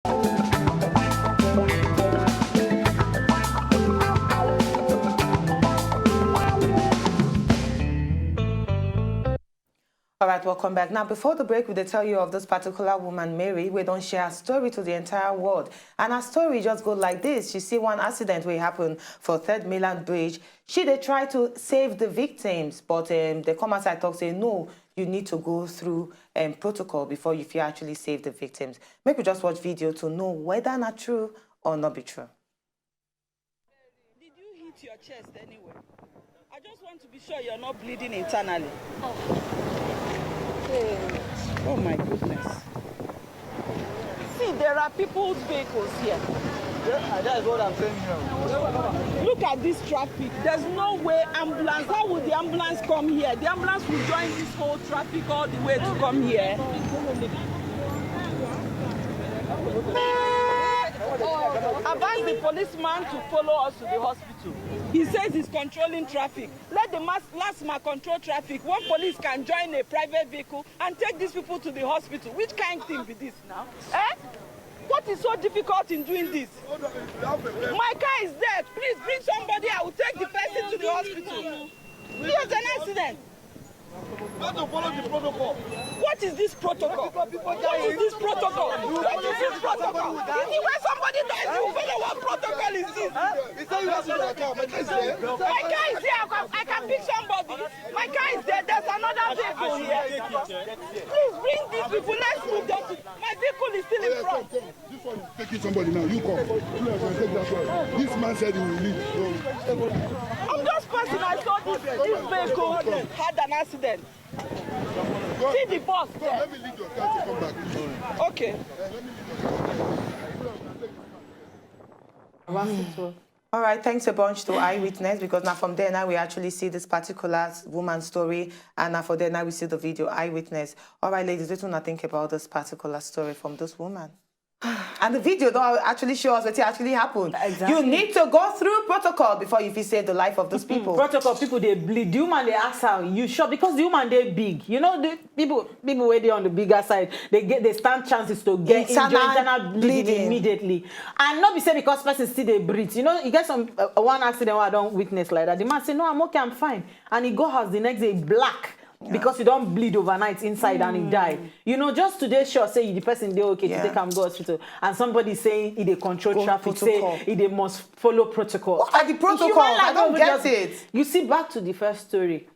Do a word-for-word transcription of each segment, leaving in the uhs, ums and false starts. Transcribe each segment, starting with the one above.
All right, welcome back. Now, before the break, we dey tell you of this particular woman, Mary, wey don share her story to the entire world. And her story just go like this. She see one accident wey happen for Third Mainland Bridge. She dey try to save the victims, but um, dem come outside talk say, no, you need to go through um, protocol before you fit actually save the victims. Make we just watch video to know whether na true or not be true. Did you hit your chest anywhere? I just want to be sure you're not bleeding internally. Oh my goodness. See, there are people's vehicles here. Yeah, that is what I'm saying here. Look at this traffic. There's no way ambulance. How would the ambulance come here? The ambulance will join this whole traffic all the way to come here. Advise the policeman to follow us to the hospital. He says he's controlling traffic. Let the mas- LASMA control traffic. One police can join a private vehicle and take these people to the hospital. Which kind thing be this now? Eh? What is so difficult in doing this? My car is there. Please bring somebody. I will take the person to the hospital. It was an accident. You have to follow the protocol. What is this protocol? What is this protocol? What is this protocol? Is it when somebody dies, you follow? What protocol is this? He said you have to do that. My car is there. My car is here. I can, I can pick somebody. My car is there. There's another vehicle here. Please bring these people. Let's move them. To, my vehicle is still in Yeah, come, front. Come. This one is taking somebody now. You come. You guys can take that one. This man said he will leave. So, I'm just passing. I saw this, this vehicle had an accident. See the bus come, there. Let me leave your car to come back. Okay. All right, thanks a bunch to Eyewitness, because now from there now we actually see this particular woman's story, and now for there now we see the video. Eyewitness. All right, ladies, what do you think about this particular story from this woman? And the video don't actually show us what actually happened. Exactly. You need to go through protocol before you fit save the life of these people. Protocol people dey bleed. The woman dey ask her, you sure? Because the woman dey big. You know, the people people wey dey on the bigger side, they get they stand chances to get Internal injury, internal bleeding, bleeding. Immediately. And not be say because person still dey breathe. You know, you get some uh, one accident where I don't witness like that. The man say, no, I'm okay, I'm fine. And he go house the next day black. Because you don't bleed overnight inside and he die. You know, just today sure say the person dey okay Yeah. to take am go hospital. And somebody saying he dey control Go traffic, protocol. Say he dey must follow protocol. What are the If protocols? human life I don't no get just- it. You see, back to the first story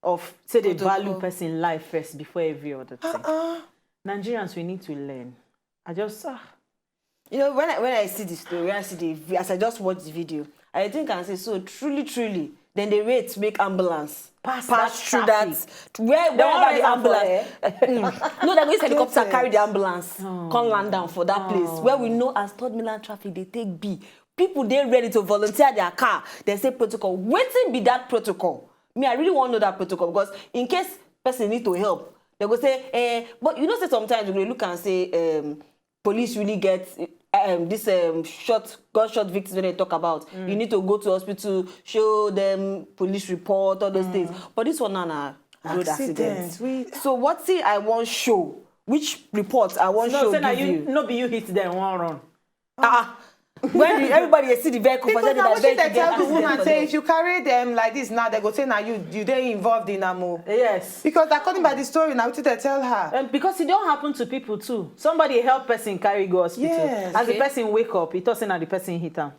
of say they Protocol. Value person life first before every other thing. Uh-uh. Nigerians, we need to learn. I just ah, You know, when I when I see the story, when I see the vi- as I just watch the video, I think and say so truly, truly, then they rate make ambulance Pass pass that through traffic. That where They won't wherever the rest am for ambulance. Mm. No, they go inside helicopter carry the ambulance, come land down for that place where we know as Third Mainland traffic they take be. People they ready to volunteer their car. They say protocol. Waiting be that protocol. Me, I really want to know that protocol because in case person need to help, they go say, eh, but you know, say sometimes we look and say, um, police really get um, this um, shot gunshot victims when they talk about. You need to go to hospital, show them police report, all those things. But this one now na road accident. Accident, we- So what thing I want show? Which report I want no, show say na give you, you? No be you hit them one run. Ah, when the, everybody dey see the vehicle for Because there, now that wetin vehicle they get tell the accident woman for say there. If you carry them like this now, they go say now you you dey involved in am o. Yes. Because according by the story now, wetin they tell her? Um, because it don't happen to people too. Somebody help person carry go hospital. Yes. As the Okay. Person wake up, it doesn't the person hit am.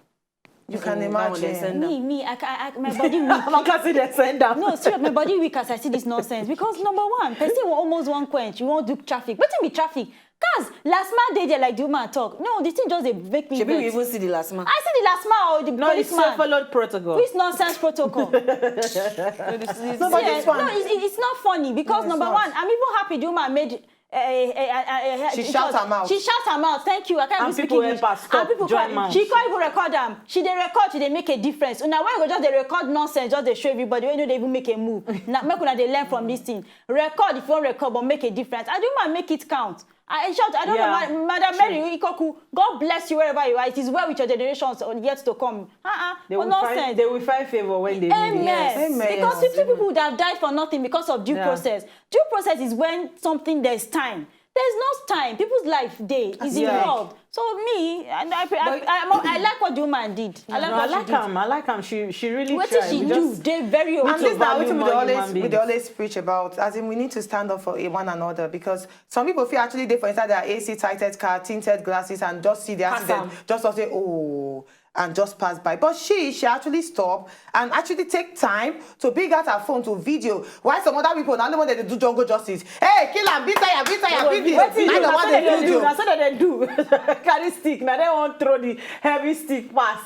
You can Mm, that one they imagine. send Me, me, I, ca- I, my body weak. Because they send down. No, seriously, my body weak as I see this nonsense. Because number one, person will almost one quench. You won't do traffic. Wetin be traffic? Cars, last man dey there like the woman talk. No, the thing just dey make me. Shebi we Vex. Even see the last man. I see the last man or the No, you still policeman. Followed protocol. Which nonsense protocol? No, but Yeah, this one. No, it's, it's not funny because No, it's number not. One, I'm even happy the woman made. Uh, uh, uh, uh, She it shout was- her mouth. She shout her mouth. Thank you. I can't And even speak people English. help her stop, And people join cry. mouth. She can't even record them. She dey record. She dey make a difference. Now why you go just dey record nonsense? Just dey show everybody. When you don't even make a move. Now make una dey learn from this thing. Record if you want record, but make a difference. I do man make it count. I I shout. I don't Yeah. know, Ma- Madam Mary Ikoku. God bless you wherever you are. It is well with your generations yet to come. Uh-uh. They Oh, will find. nonsense. They will find favor when they need it. Amen. Amen. Because fifty people would have died for nothing because of due Yeah. Process. Due process is when something there's time. There's no time. People's life dey is Yeah. involved. So me, I, I, I, I, I like what the woman did. I like No, I what she like did. am. I like am. She she really What tried. she We do? just- They very And okay. this na value wetin we more dey always human we dey beings. always preach about, as in we need to stand up for a one another, because some people fit actually dey for inside their A C tinted car, tinted glasses, and just see the Pass accident, am. just to say oh, and just pass by. But she she actually stop and actually take time to bring out her phone to video. While some other people na only when they dey do jungle justice, hey, kill am, beat tire, beat tire, beat this. Wetin Na you the na one so dey dem dey do? video. Na so dem dey do. Carry stick. Na dem wan throw the heavy stick pass.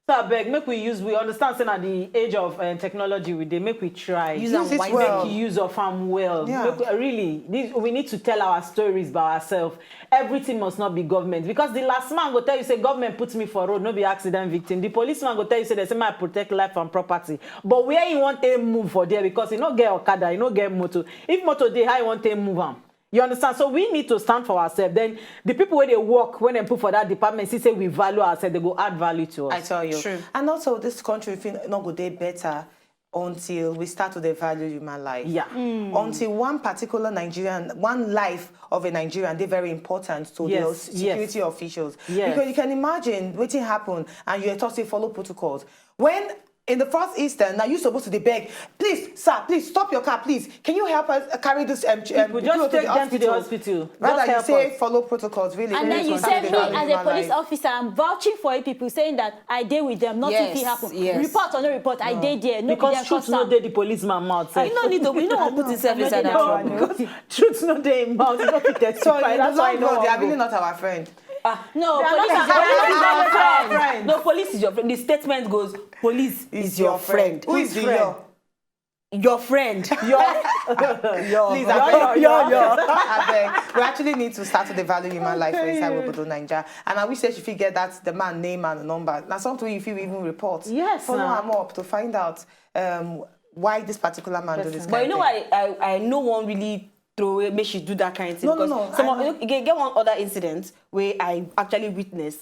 So abeg, make we use. We understand say na the age of uh, technology we dey. Make we try. Use Use am it wisely. well. Make use of am well. Yeah. Make we, really, this, we need to tell our stories by ourselves. Everything must not be government, because the last man go tell you say government put me for road, no be accident victim. The policeman go tell you say they say my protect life and property. But where you want to move for there, because you no get okada, you no get motor. If motor dey, how you want to move am? You understand? So we need to stand for ourselves. Then the people where they work, when they put for that department, see say we value ourselves, they go add value to us. I tell you. True. And also, this country fit no go dey better until we start to dey value human life. Yeah. Until one particular Nigerian, one life of a Nigerian, dey very important to Yes, the security yes. officials. Yes. Because you can imagine wetin happen, and you talk say follow protocols. When in the first instance, now you supposed to dey beg, please, sir, please stop your car, please. Can you help us uh, carry this um, ch- um, People just people take them to the hospital. Rather, Just you help say us. follow protocols. Really, And then need you to say start me to value as a human police life. Officer, I'm vouching for you people, saying that I dey with them, nothing Yes, fit happen. yes. Report or no report, I dey there. No be Because them truth cause no am. Dey the policeman mouth. You no need to. You no wan put yourself inside that trouble. Because truth no dey im mouth. You no fit testify. So in the That's why long I no run, they are wan really go. Not our friend. No, They are police not is our your friend. friend. No, police is your friend. The statement goes, police is your friend. Who is the Friend. Your? Your friend. Your Please, your, I beg. your, your. I beg. We actually need to start to dey value human life for inside Obodo Naija. And I wish say she fit get that the man name and number. Now something you feel even report. Yes, Follow na. Am up to find out um, why this particular man do this. But you know why I I no wan really throw away make she do that kind of thing. No, no, Because no, some I of, know. You get get one other incident where I actually witnessed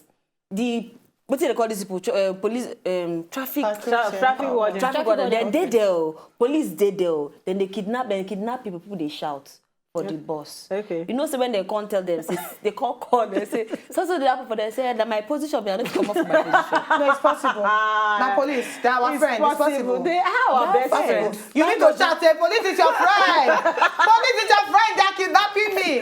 the wetin they call these people tra- uh, police um, traffic Traffic. Tra- traffic warden. traffic Traffic warden. Then warden. They there, oh, police dey there, oh. Then they kidnap them, kidnap people. People they shout for the bus. Okay. You know, so when they can't tell them, say, they call call them say so so they happen for them say that my position, me I don't come up for my position. No, it's possible. My police, they're our It's friend. It's possible. Possible. They are our They're best fine. friends. You need to shout, say, police is your friend. Police is your friend. They're kidnapping me.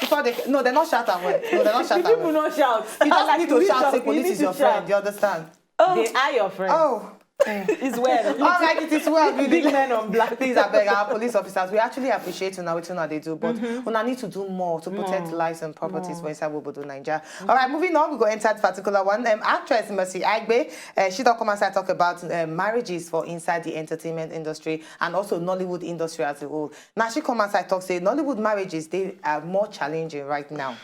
Before they, no, they're not shout at well. No, they're not shout If at people well. No shout. You just need to We shout, say, shout. We police need is to your friend. shout. You understand? They are your friends. Oh. It's well. All right, it is well. We Big men on black. Please, I beg our police officers. We actually appreciate una wetin una dey do, but una need to do more to protect lives and properties for inside Obodo Naija. All right, moving on, we go enter the particular one. Um, actress Mercy Aigbe, uh, she don come outside talk about um, marriages for inside the entertainment industry and also Nollywood industry as a whole. Now she come outside talk say Nollywood marriages they are more challenging right now.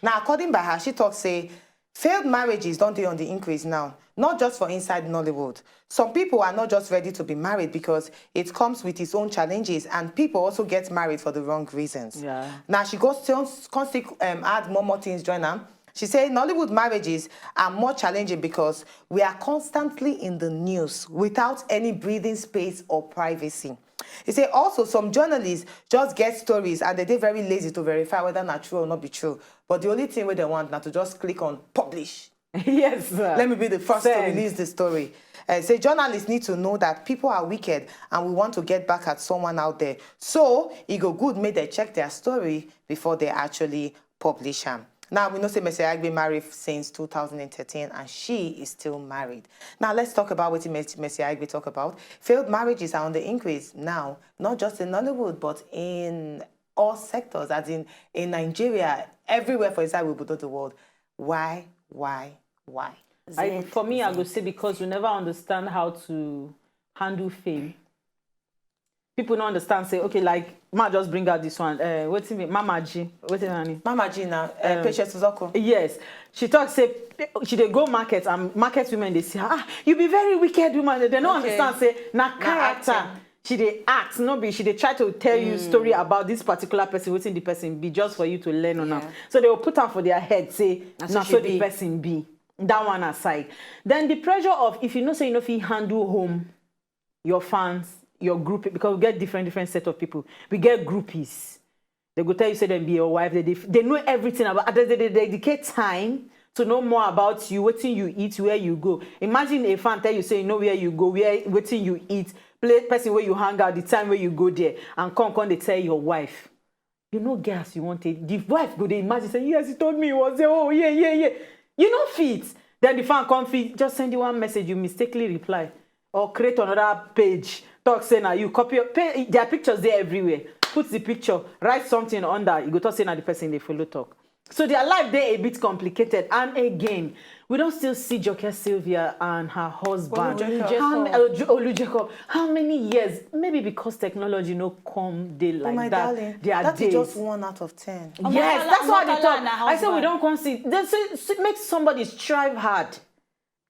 Now, according by her, she talk say failed marriages don't they on the increase now, not just for inside Nollywood. Some people are not just ready to be married because it comes with its own challenges, and people also get married for the wrong reasons. Yeah. Now she goes still constantly um, add more more things join am. She say Nollywood marriages are more challenging because we are constantly in the news without any breathing space or privacy. He say also some journalists just get stories and they dey very lazy to verify whether na true or not be true. But the only thing wey they want na to just click on publish. Yes, sir. Let me be the first Send. To release the story. Uh, say journalists need to know that people are wicked and we want to get back at someone out there. So it go good make they check their story before they actually publish am. Now we know say Mercy Aigbe married since two thousand and thirteen and she is still married. Now let's talk about what Mercy Aigbe talk about. Failed marriages are on the increase now, not just in Nollywood but in all sectors, as in in Nigeria, everywhere for inside we the world. Why, why, why? I, for me, I go say because we never understand how to handle fame. People don't understand. Say okay, like ma just bring out this one. Uh, what's it mean? Mama G. What's it mean? Mama Gina, uh, Um, Patience Uzoko. Yes. She talks say she dey go market and market women they see her. Ah, you be very wicked woman. They don't Okay. Understand. Say na character. Acting. She dey act, no be she dey try to tell you story about this particular person, wetin the person be just for you to learn on am. Yeah. So they will put am for their head say Na na so so she the be. Person be. That one aside, then the pressure of if you know say you no fit handle home, your fans, your group, because we get different different set of people. We get groupies. They go tell you say dem be your wife. They, they, they know everything about. They, they, they dedicate time to know more about you, wetin you eat, where you go. Imagine a fan tell you say you know where you go, where wetin you eat, play person where you hang out, the time where you go there, and come come they tell your wife. You know, girls, you want it. The wife go they imagine say, "Yes, he told me he was there. Oh, yeah, yeah, yeah." You know fit. Then the fan come fit, just send you one message, you mistakenly reply. Or create another page. Talk say now you copy your page, their pictures there everywhere. Put the picture, write something under. You go talk say now the person they follow talk. So their life they a bit complicated. And again, we don't still see Joker Sylvia and her husband. Olu Jacob. How ma- Olu Olu Jacob. How many years? Maybe because technology no come day like Oh my that. darling, Their that days. is just one out of ten. Yes, Omotola- that's why they Omotola talk. and her I say we husband. Don't come see. They say, see- make somebody strive hard.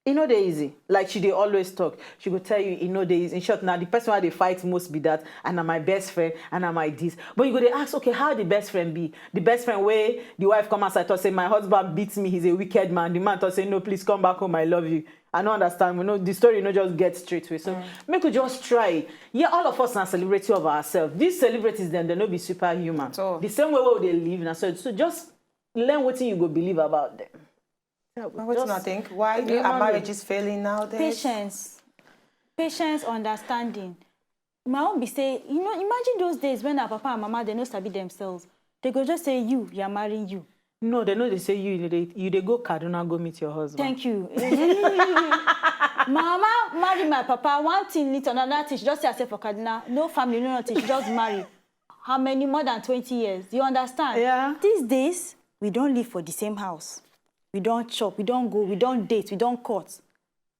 E no dey easy. Like she dey always talk, she go tell you e no dey easy. In short, now the person I dey fight most be that, and na my best friend, and na my this. But you go dey ask, okay, how the best friend be? The best friend wey the wife come outside talk say my husband beats me, he's a wicked man. The man talk say no, please come back home, I love you. I no understand. We know the story no just get straight way. So make we just try. Yeah, all of us na celebrity of ourselves. These celebrities dem, they no be superhuman. At all. The same way we dey live na so. So just learn wetin you go believe about them. Now, what do you Just- think? Why Yeah, are mommy. Marriages failing nowadays? Patience. Patience, understanding. My own be say, you know, imagine those days when our papa and mama they no sabi themselves. They go just say you, you're marrying you. No, they know they say you you dey, you dey go Kaduna go meet your husband. Thank you. My mama marry my papa. One thing lead to another thing. She just say herself for Kaduna. No family, no nothing. She just marry. How many? More than twenty years. You understand? Yeah. These days, we don't live for the same house. We don't chop. We don't go. We don't date. We don't cut.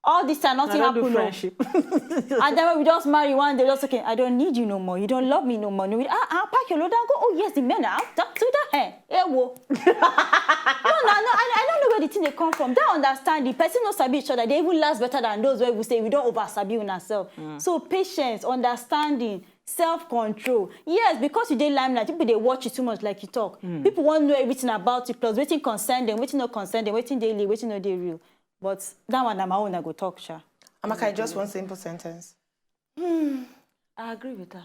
All this time, I nothing don't do happen. Oh. Friendship. And then we just marry one day, just okay, I don't need you no more. You don't love me no more. No, we, ah, ah, pack your load and go. Oh, yes, the men are out. That, to that, eh, eh, wo. No, no, no, I, I don't know where the thing they come from. They understand the person no sabi each other. They even last better than those where we say we don't over sabi on ourselves. So patience, understanding, self-control. Yes, because you dey limelight, people they watch you too much, like you talk. People want to know everything about you, plus waiting concern them, waiting no concern them, waiting daily, waiting no day real. But that one, na my own, I go talk, sha. Amaka, just one simple sentence. I agree with her.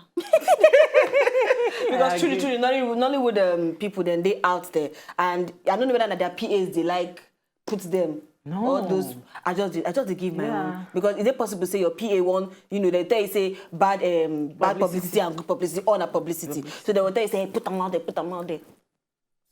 Because truly, truly, Nollywood, Nollywood um, people then they out there, and I don't know whether na their P As they like put them. No. All those, I just, did- I just dey give my Yeah. own. Because is it possible to say your P A one, you know, they tell you say bad, um, bad publicity and good publicity, all na publicity. So they will tell you say, hey, put them out there, put them out there.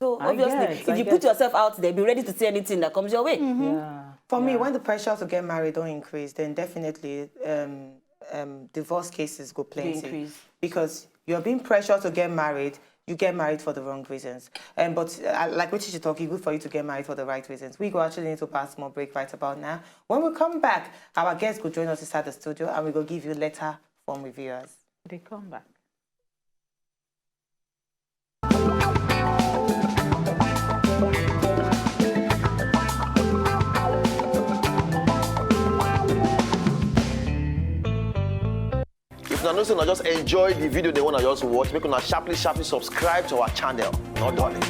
So I obviously, guess, if I you guess. Put yourself out there, be ready to see anything that comes your way. Yeah. For me, Yeah. When the pressure to get married don't increase, then definitely um, um, divorce cases go plenty. Increase. Because you're being pressured to get married, you get married for the wrong reasons. Um, but uh, like what you talk, it's good for you to get married for the right reasons. We go actually need to pass more break right about now. When we come back, our guests go join us inside the studio and we go give you letter from reviewers. They come back. If una know say una just enjoy the video they wanna just watch, make una sharply sharply subscribe to our channel. No darling.